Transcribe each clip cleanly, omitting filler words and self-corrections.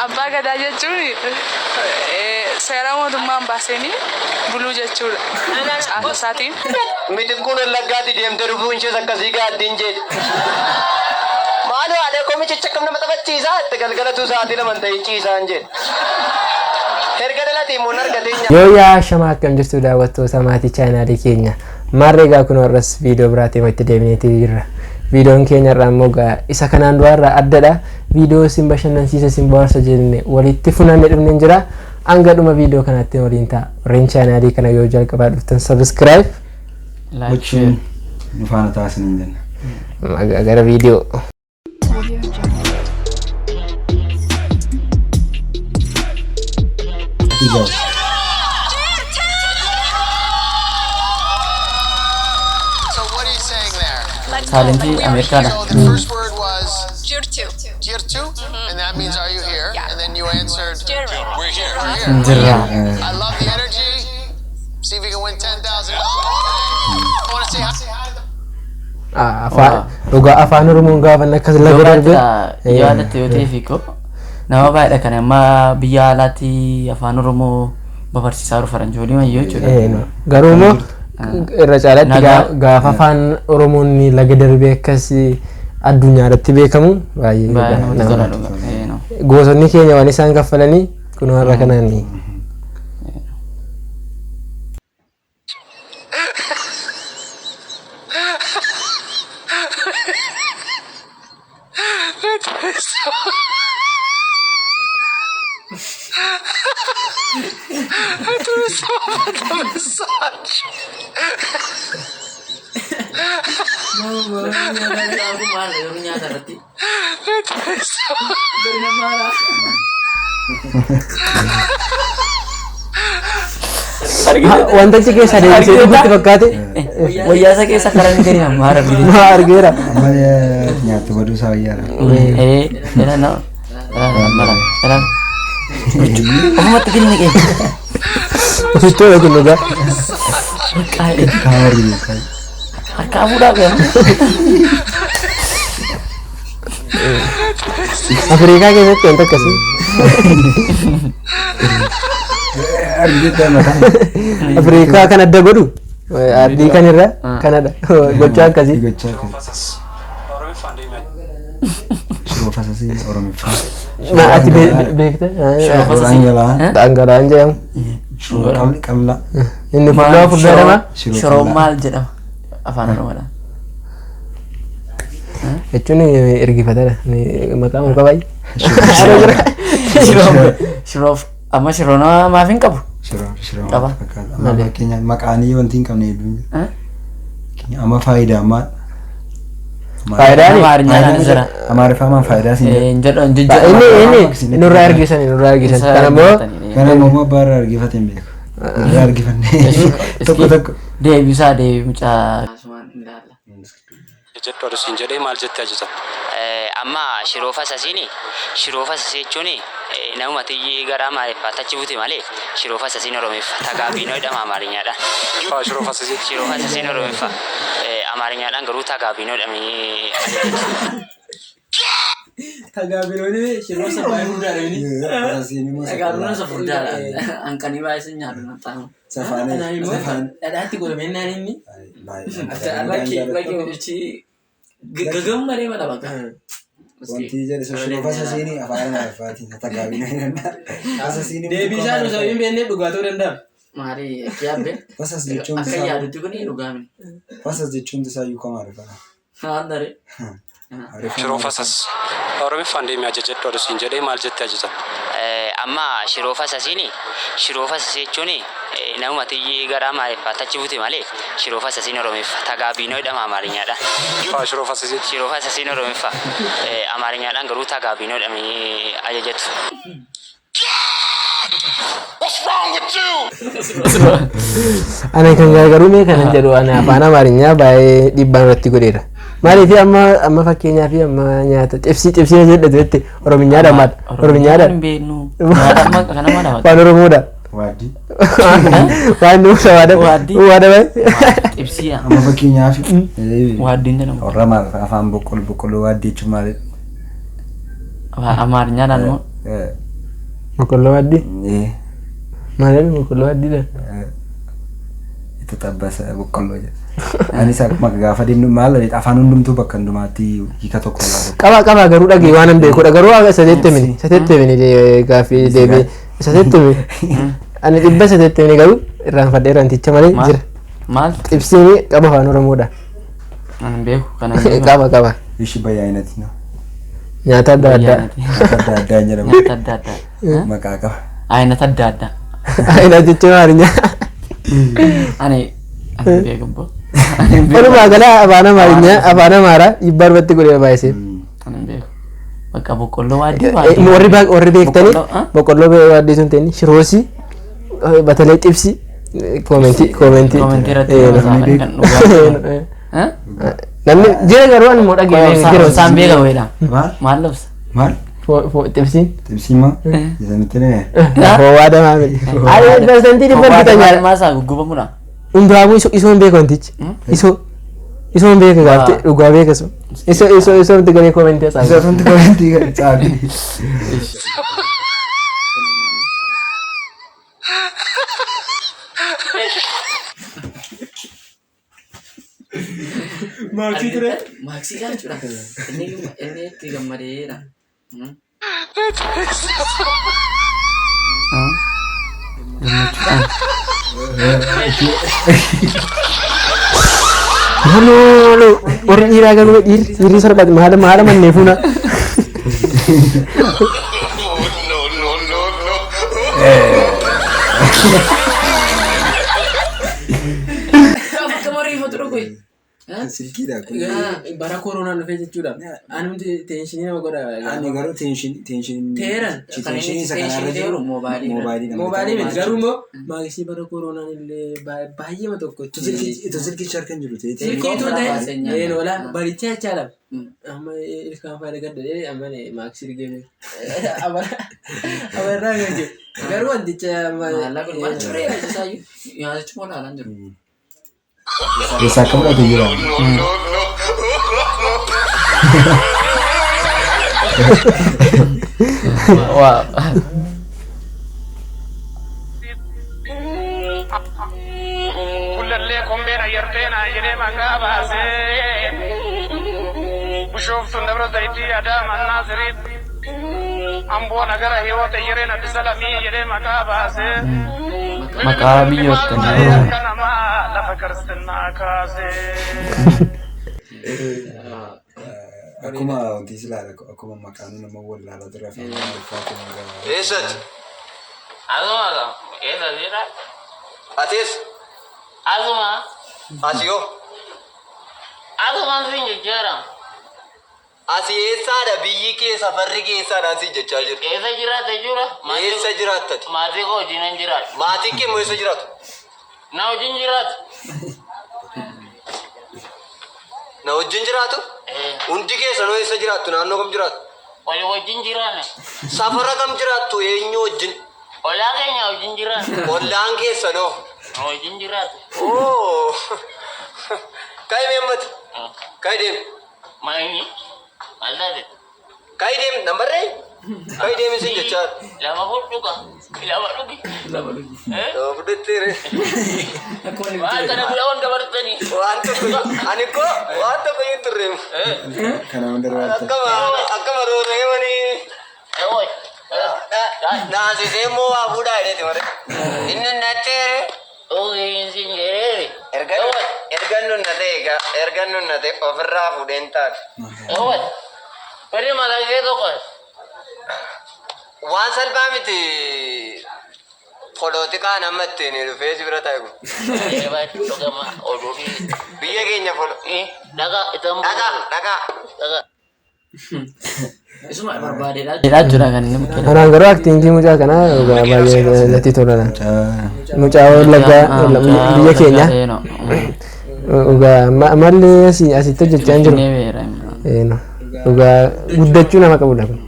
Abbaa Gadaa jechuun seera mootummaan baaseenii buluu jechuudha. Caasa isaatiin. Mitikkuun Wallaggaatti deemtee dhufuun ishees akkasii gaaddiin jeeti. Maaloo haadha koo michicha akkam nama taphachiisaa itti galgalatuu sa'aatii lama hin ta'in ciisaan jedhe. Erga dhalatii immoo hin argatee nyaata. Yoo yaa shamaa akkam jirtu daawwattoota maatii chaanaalii keenya. Maarree egaa kun har'as viidiyoo biraatiin walitti deebineetii jirra. Viidiyoon keenya irraa immoo egaa isa kanaan duraa irraa addadha. Viidiyoo isin bashannansiisa isin bohaarsa jenne walitti funaannee dhufneen jira. Hanga dhuma viidiyoo kanaatti waliin ta'a. Warreen chaanaalii kana yoo jalqabaa dhuftan subscribe Like, share. Gochuun nu faana taasisanii jenna. Gara viidiyoo. Ija. So what are you saying there? Saalentii Ameerikaadha. So the first word was Jirtu. Jirtu, and that means are you here? Yeah. And then you answered Jirra. We're here. We're here. Jirra. I love the energy. See if we can win $10,000. I want to say hi to the Afaan dhugaa afaan Oromoon gaafa inni akkas laga darbe. Yoo yaadatte yoo ta'e fiikoo nama baay'eedha kan amma biyya alaatti afaan Oromoo babarsiisaa jiru faranjoolii mayyoo jechuudha. No. Garuu immoo irra caalaatti Nagaa. gaafa afaan Oromoon laga darbee akkas addunyaa irratti beekamu baay'ee Baay'ee namatti nama- tola dhugaa. No. Gootonni keenya waan isaan kaffalanii kun warra kanaan Wanta achi keessaa deebisee dhufutti fakkaate. Wayyaa isa keessa karaa inni gadi hamma argite. Maa argeera. Amma nyaattu baduu isaa wayyaadha. Era no. Era era. Ofumatti gadi naqee. Ofitti oola kun dhugaa. Qaa'ee. Kaawwarri beekaa. Harkaa fuudhaa beeku. Afrikaa keessatti wanta akkasii. Argite mataa. Afrikaa kan adda godhu ardii kan irra kanadha. Gochaa akkasii. Gochaa akkasii. Shiroo fasasii Oromiffaa. Ma ati beekta? Shiroo fasasii. Dhangala'aa. Dhangala'aan jedhamu. Shiroo qal'aa. Inni furdaa furdaa jedhama. Shiroo Shiroo qal'aa. maal jedhama? Afaan Oromoodhaan. Jechuun ergifatadha. Maqaa muka baay'ee. Shiroo amma shiroo nama maaf hin qabu? Shiroo shiroo Qaba. fakkaata. Amma fakkeenyaaf maqaanii wanti hin qabne hedduun jira. Eh? Amma faayidaa ammaa. Faayidaan Amaariñaadhaan jira. Amaariffaa maan faayidaa siin jedhu. Hin jedhu hin inni jedhu. inni nurraa ergisan nurraa ergisan. Isa Kana immoo Kana immoo abbaa irraa argifate hin beeku. Irraa argifanne. Tokko tokko. Deebisaa deebi mucaa. Jedhu adu siin jedhee maal jettee ajajatta? Amma shiroo fasasiin shiroo fasasii jechuun namuma tiyyi gara Amaariffaatti achi bute malee shiroo fasasiin Oromiffa tagaabiinoo jedhama Amaarinyaadhaan. Shiroo fasasii. Shiroo fasasiin Oromiffa Amaarinyaadhaan garuu tagaabiinoo jedhamee ajajatu. Tagaabinooni shiroo isa baay'ee furdaadha inni. Fasasiin immoo Tagaabinoon isa furdaadha. Hanqanii baay'ee sin nyaatu maxxanu. Safaanee. Anaan immoo Safaan. dhadhaatti godhamee naan inni. Lakki lakki mucichi gagammaree mala bakka. Wanti jedhe sun shiroo fasasiin afaan Amaariffaatiin tagaabinoo jedhama. Fasasiin immoo Deebii isaa nu sababii hin beekneef dhugaa ta'uu danda'a. Maali yaabbee? Fasas jechuun Akka isaa yaadutti kun dhugaa miti. fasas jechuun isaa iyyuu kama Amaariffaa. Waan daree. Shiroo fasas. Oromiffaan deemee ajajadhu adu siin jedhee maal jettee ajajatta? Amma shiroo fasasiin shiroo fasasii jechuun namuma tiyyi gara Amaariffaatti achi bute malee shiroo fasasiin Oromiffa tagaabiinoo jedhama Amaarinyaadhaan. Shiroo fasasii. Shiroo fasasiin Oromiffa Amaarinyaadhaan garuu tagaabiinoo jedhamee ajajatu. What's wrong with you? Ana kan gargaaruu mee kanan jedhu ana afaan Amaarinyaa baay'ee dhiibbaa irratti godheera. Maaliif amma amma fakkeenyaaf amma nyaata xibsii xibsii jedhatu jette Orominyaadha maal Orominyaadha Hin beeknu. Nyaata amma kana maal hawaasa? afaan Oromoodha. Waaddii. Waan nuuf waada Waaddii. waada Xibsiidha. Amma fakkeenyaaf. Waaddiin jedhamu. Warra Amaariffaa afaan boqqolloo boqqolloo waaddii jechuun maalidha? Amaariñaadhaan immoo. Boqqolloo waaddii? Eh, Maal jedhu boqqolloo waaddiidha? Itti xabbasa boqqolloo jedha. Anis akkuma gaafa deemnu maal afaan hundumtuu bakka hundumaatti hiika tokko laata. Qaba qaba garuu dhagee waan hin beekudha garuu isa jettee mini gaaffii deebii isa jettee mini ani 100 jettee mini garuu irraanfadheera anticha malee Maal? jira. Maal? Xibsiin qaba afaan Oromoodha. Ani hin beeku kana hin beeku. Qaba qaba. Ishi bayyaayinati no. Nyaata adda addaa. Nyaata adda addaa hin jedhamu. Nyaata adda addaa. Maqaa qaba. Ayinata adda addaa. Ayina jechuun maalinya? Ani hin beeku bbo. Ani hin beeku. Walumaa gala afaan Amaarinyaa afaan Amaaraa 400tti godhee baay'isee. Ani hin beeku. Bakka boqqolloo waaddii waaddii. Warri beektanii Boqqolloo, ah? boqqolloo waaddii sun ta'in shiroosii batalee xibsii koomentii koomentii. Koomentii irratti Eh, nama saafan kan dhugaa. Eh? Namni jira garuu ani immoo dhagee jira. Isaan beeka wayiidha. Maal? Maal labsa? Maal? Xibsiin. Xibsii moo? Isanitti ni Hoowwaa damaa miti. Ani 100% bitan Maal isaa guggubamudha? Hundaafuu isoo hin beeku wantichi. Isoo hin beeku gaafte dhugaa beeka sun. Isoo miti galee koomentii Isa haasa'u. sunti koomentii kan caafi. Maaksii ture. Maaksii jechuudha. Inni itti gammadeedha. Gammachuudhaan. Maaloo maaloo warri dhiiraa garuu dhiirri salphaati maala maala mannee fuuna. No, no, no, no. Akka mariifatu dhugu. Silkiidha kun. Bara koronaan dhufee jechuudha. Anumti tension nama godha. Ani garuu tension tension Teeran. tension isa kanarra jiru Moobaayilii. moobaayilii Moobaayilii miti garuu immoo maaksii bara koronaan illee baay'eema tokko. Ito silkicha harka hin jiru ta'e. Silkii tun Baasee ta'e nyaata. een wala barichaa jechaadha. Amma ilkaan faana gadda dheedhe amma maaksii argee amarraa kan jiru. Garuu wanticha Maallaqa maal turee isaayyuu nyaatichi moo ilaalaan jiru. Eessa akka fudhate jira. No, no, no. Waa. Kullallee kombeen ayyarteena jedhee maqaa baasee. Bishooftuun Dabra Zayitii Adaamaa Naaziriit. Amboo nagara hiwoota yereen Addis Alamii jedhee maqaa baasee. Maqaa biyyoota. Harka namaa lafa kiristinnaa kaasee. Akkuma wanti silaa akkuma maqaan nama wallaalaa ture afaan Amaariffaatiin. Eessatti? Asuma eessa jira? Atis? Asuma. Asii hoo? Asuma sin jechaadha. Asii eessaadha biyyi kee safarri keessaadhaan siin jechaa jiru. Eessa jiraata jechuudha? Eessa jiraattati? Maatii koo wajjin hin jiraatu. Maatiin kee immoo eessa jiraatu? Na wajjin jiraatu. Na wajjin jiraatu? Hundi keessanoo eessa jiraattu? Naannoo kam jiraattu? Wali wajjin jiraanne. Safara kam jiraattu? Eenyu wajjin? Ollaa keenya wajjin jiraanne. Ollaan keessanoo? Na wajjin jiraatu. Oo! Ka'i meemmati? Ka'i deemi. Maayini? Maal taate? Ka'i deemi. Nambarree? Ka'i deemi siin jechaa jiru. Lama fudhu ka. Lama dhugi. Lama dhugi. Lama fudhatteere. Waan kana bira dabartanii. Waan tokko ani koo waan tokko hin turreemu. Kana hunda irraa Akkama akkama roorreemanii. Naasisee immoo waa fuudhaa jedheeti malee. Inni natteere. Ogeessi jedheere. Erga nun na ta'e egaa erga nun na ta'e ofirraa fuudheen taate. Fedhi mataa kee tokko. Waan salphaa miti polotikaan amma ittiin dhufee si bira taa'e kun. Dhugama oduu fi. Biyya keenya polo. Dhagaa itti Dhagaa dhagaa. Dhagaa. Isuma barbaadeedha. Jedhaa jechuudha kan inni bukkee. Kanaan garuu actingii mucaa kanaa dhugaa baay'ee natti tola. Mucaa Wallaggaa biyya keenya. Dhugaa malli asitti hojjechaa hin jiru. Dhugaa guddachuu nama qabudha kun.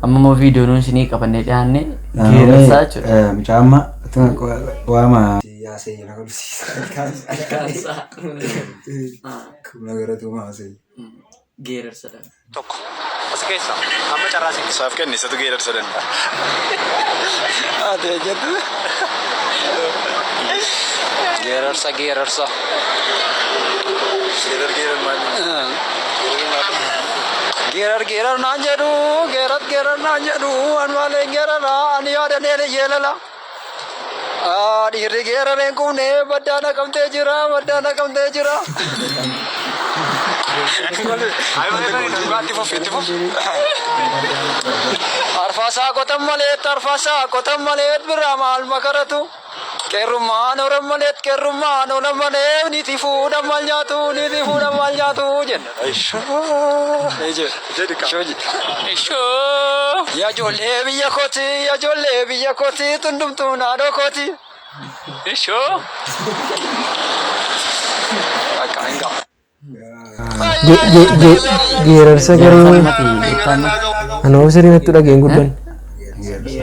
Amma immoo viidiyoo nuun isinii qabannee dhiyaanne geerarsaa jechuudha. Mucaa amma waama. Yaasee na kolfisiisa. Kuma garatu maasee. Geerarsadha. Tokko. As keessa amma carraa si Isaaf kenni isatu geerarsa danda'a. Ate jettu. Geerarsa geerarsa. Geerar geerar maali? Geerar geerar naan jedhu geerar geerar naan jedhu an malee geerara ani yaadannee yeelala. Dhiirri geerareen kumne baddaa naqamtee jira baddaa naqamtee jira. Itti fufi itti fufi. Arfaasaa qotan malee arfaasaa qotan malee biraa maal makaratu. Qeerrummaan horan malee qeerrummaan horan malee niitii fuudhan maal nyaatu niitii fuudhan maal nyaatu jenna. Ishoo. Yaa ijoollee biyya kooti yaa ijoollee biyya kooti tundumtuu naadhoo kooti. Ishoo. Akka hin gahu. Geerarsa garuu anoo sirriitti dhageen guddan.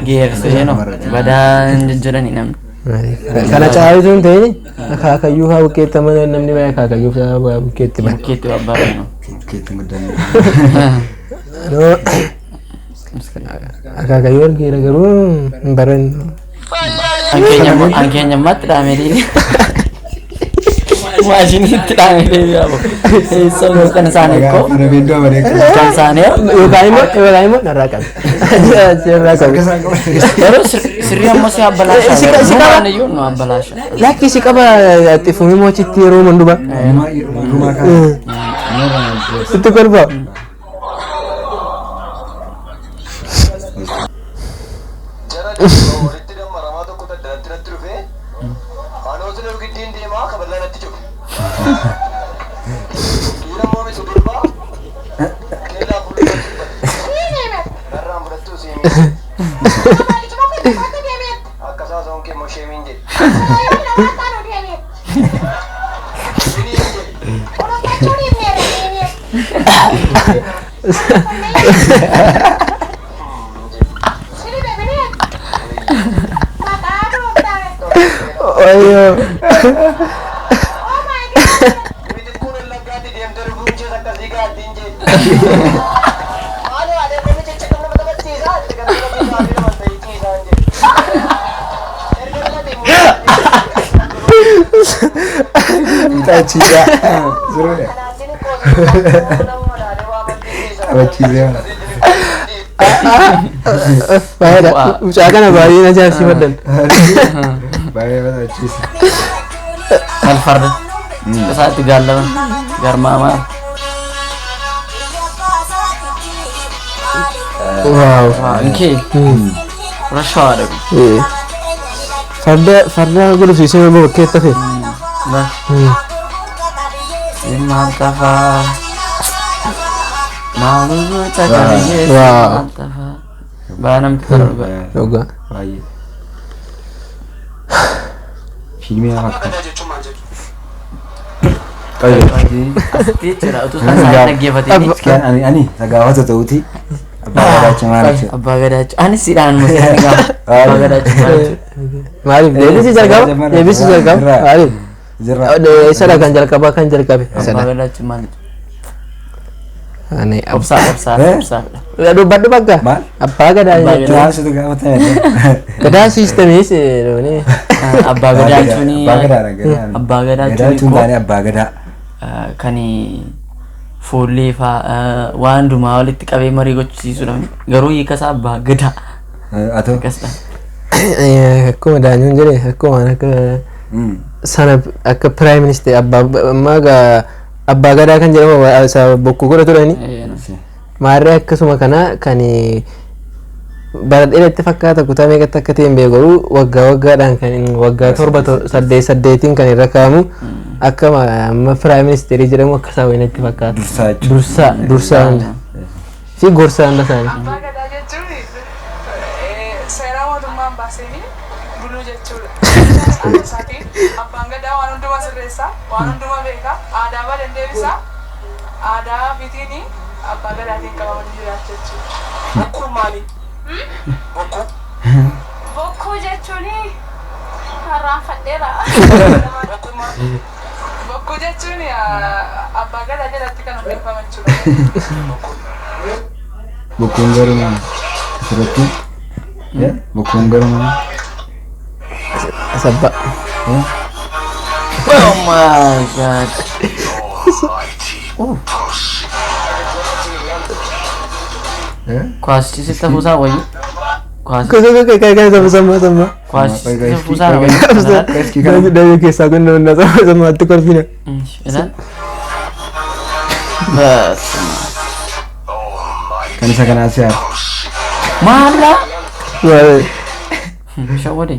Geerarsa jenoo badaa hin jejjedhani namni. Kana caalitu hin ta'in akaakayyuu haa bukkeetti amma namni baay'ee akaakayyuu haa bukkeetti bara. Bukkeetti babbaabanu. Bukkeetti guddanne. Anoo akaakayyuu argeera garuu hin barannu. An keenya ammaatti dhaamee deebi'a. Maashiniitti dhaamee deebi'a. Eessa kan isaanii koo? Kan isaanii Yookaan immoo narraa qabe. Narraa qabe. Garuu sirrii ammoo si abbalaasha. Si qaba. Numaan iyyuu nu abbalaasha. Lakki si qaba xifumii moochitti yeroo manduba. Sitti kolfa. Jara walitti dammaramaa tokko daddalatti natti dhufee anootni giddiin deemaa kaballaa natti cufe. Dhiira immoo miti durbaa keellaa fuulduratti dubbate. Narraan fudhattuu siimii. Akka isaa soon kee immoo sheemiin jedhe. Shiniin jedhe. Wayyoo. Miti kun Wallaggaatti deemtee dhufuun ishees akkasii gaaddiin jedhe. Maaloo haadha koo michicha kan nama taphachiisaa itti kan nama sa'aatii lama ta'ee ciisaan jedhe. Erga dhalate immoo Taphachiisaa. Sirriidha. Taphachiisee mana. Baay'eedha. Mucaa kana baay'een ajaa'ibsiifadhan. Baay'ee taphachiisa. Kan farda. Isaatti gaallama. Garmaamaa. Waaw. Inkee. Rashawaadha. Farda gulufsiisee bakkeetti hafe. Maal tafaa. Maaluu caqabee Waaw. maal tafaa. Baa namti tola dhugaa. Dhugaa. Baay'ee. Fiilmii fakkaata. Asitti jechuudha utuu isaan isaanii dhaggeeffatanii. Ani ani gaafata ta'uti abbaa gadaacha maal jechuudha. Abbaa gadaacha. Anis siidhaan museetti gaafa. Abbaa gadaacha maal jechuudha. Maaliif deebisi jalqaba? Deebisi jalqaba? Maaliif? Jirra. Isadha kan jalqabaa kan jalqabe. Abbaa Isadha. gadaacha maal jechuudha. Ani Obsaa obsaa obsaadha. Dubbadhu bakka. Maal? Abbaa gadaa Abbaa jechuudha. Maal situ gaafata? Gadaa siistamiis doonii. Abbaa gadaa jechuun Abbaa gadaadha gadaan. Abbaa gadaa Gadaa jechuun jechuun taane abbaa gadaa. kan fuullee faa waan hundumaa walitti qabee marii gochisiisudha. Garuu hiika isaa abbaa gadaa. Atoo. Akkasidha. Akkuma daanyuun jedhe akkuma waan akka sana akka prime minister abbaa ammaa gaa abbaa gadaa kan jedhamu isa bokkuu godha turani. Maarree akkasuma kana kan bara dheeratti fakkaata kutaa meeqatti akka ta'e hin beeku garuu waggaa waggaadhaan kan waggaa torba saddeet saddeetiin kan irra kaa'amu akka amma prime ministeerii jedhamu akka isaa wayinatti fakkaata. Dursaa jechuudha. Dursaa dursaa hunda fi gorsaa hunda isaanii. Abbaa gadaa jechuun seera mootummaan baasanii buluu jechuudha. Aadaa isaatiin abbaan gadaa waan hundumaa sirreessa, waan hundumaa beeka, aadaa badan deebisa, aadaa ofiitiin abbaa gadaatiin qabamanii jiraatu jechuudha. Bokkuun maali? Bokkuu. Bokkuu jechuun harraanfadheera. Bokkuun maali? Bokkuu jechuun abbaa gadaa jalatti kan hundeeffaman jechuudha. Bokkuun garuu asirratti bokkuun garuu Sabba. Oh my God. Oh. Kwaasichi sitti hafuusaa wayyu. Kan sama sama. Kwaasichi sitti hafuusaa wayyu. Daa'ima keessaa kun nama sama samaatti kolfina. Ilaal. Bas. Kan isa kanaa si'aaf. Maala? Shawwadee.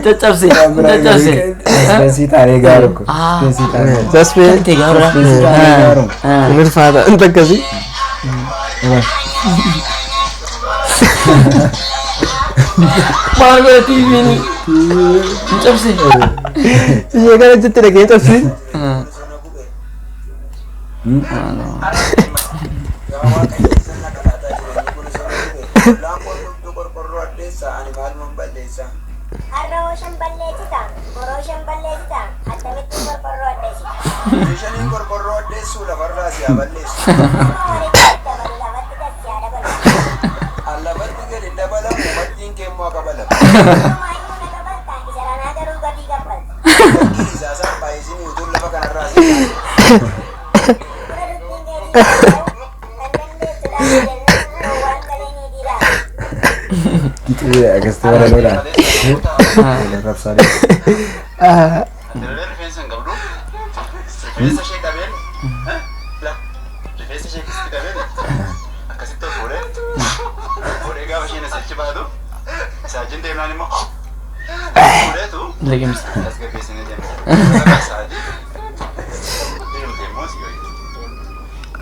Caccabse. Caccabse. Suspensii taanee gaaru kun. Suspensii taanee. Suspensii taanee gaaru. Kun ulfaata. Inta akkasii. Maal godha TV'n? Hin cabse. Ishee kana achitti dhaqee cabse. Har'a ooshan balleessita, borooshan balleessita, attamitti qorqorroo addeessita? Meeshaaleen qorqorroo addeessu lafarraa si haa balleessu. Lafatti gad si haa dabalu. Lafatti gadi hin dabalamu, maddiin kee immoo akka balamu. Isa ranaa garuu gatii kaffalta. Isaa isaan baay'isinii utuu lafa kanarraa si Gixee akkasitti baranoodhaan. Rabsaa deema. Rifeensa hin qabdu. Rifeensa ishee qabeen rifeensa ishee keessatti qabeen akkasitti ol fuudhee fuudhee gaafa isheen asichi baatu isaajin deemnaan immoo fuudheetu Liqimsa. tasgabbeessinee deemna. Saajii deemte immoo si wayya.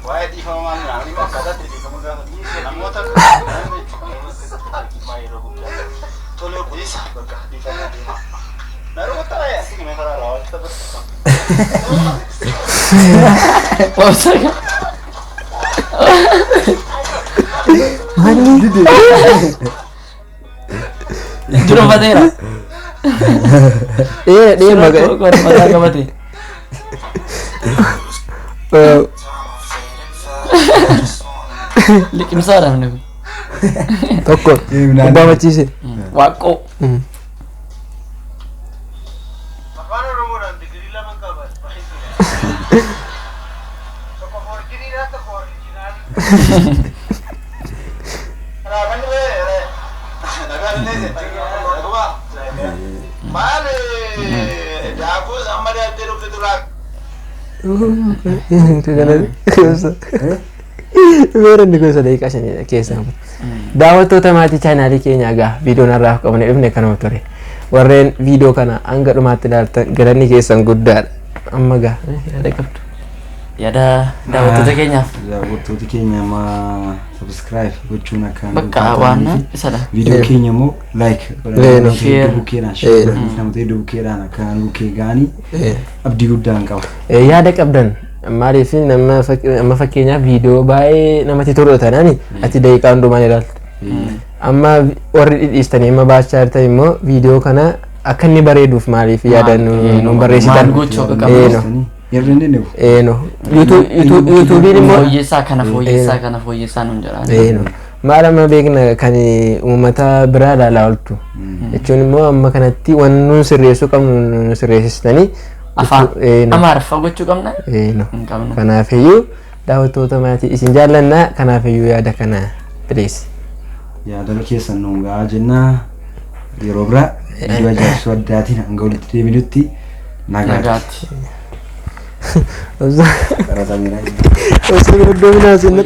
Waa'ee dhiifama maal namni immoo akkaataatti dhiifama gaafa namoota tolee dhiisa bakka dhiifama deema. Naroo ta'ee asii kana karaa raawwatu taphatu. Dura uffateera. Ee dhiyee maqaa. Mataa qabate. Liqimsaadha namni kun. Tokko. Kubbaa machiise. Waaqqoo. Beera inni kun daqiiqaa shanidha keessaa. Daawwattoota maatii chaanaalii keenyaa egaa viidiyoon har'aaf qabne dhufne kanuma ture. Warreen viidiyoo kana hanga dhumaatti ilaaltan galanni keessan guddaadha. Amma gaa yaada qabdu. Yaada daawwattoota keenyaaf. Daawwattoota keenya amma subscribe gochuun akka Bakka waan isadha. Viidiyoo keenya immoo like Leeno. namoota hedduu bukkeedhaan share godhanii namoota hedduu bukkeedhaan akka bukkee ga'anii abdii guddaan qaba. Yaada qabdan maaliif nama amma fakkeenyaaf viidiyoo baay'ee namatti tolu taanaan ati daqiiqaa hundumaan ilaaltu. Amma warri dhidhiistanii amma baachaa jirtan immoo viidiyoo kana akka inni bareeduuf maaliif yaada nu barreessitan. Maal gochuu akka qabnu. Yeroo inni deemu. Eeno. Yuutuubiin immoo Fooyyessaa kana fooyyessaa kana fooyyessaa nuun jedhaa. Eeno. Maal amma beekna kan uummata biraa ilaalaa ooltu. Jechuun immoo amma kanatti waan nuun sirreessuu qabnu nu sirreessistanii. Afaan Amaariffaa gochuu qabna. Eeno. Hin qabnu. Kanaafiyyuu daawwattoota maatii isin jaallannaa kanaafiyyuu yaada kana please. Yaada keessan nuun ga'aa jennaa yeroo biraa viidiyoo ajaa'ibsuu addaatiin hanga walitti deebinutti nagaatti. Nagaatti. Qaraxameera. Osoo iddoo minaa sinna.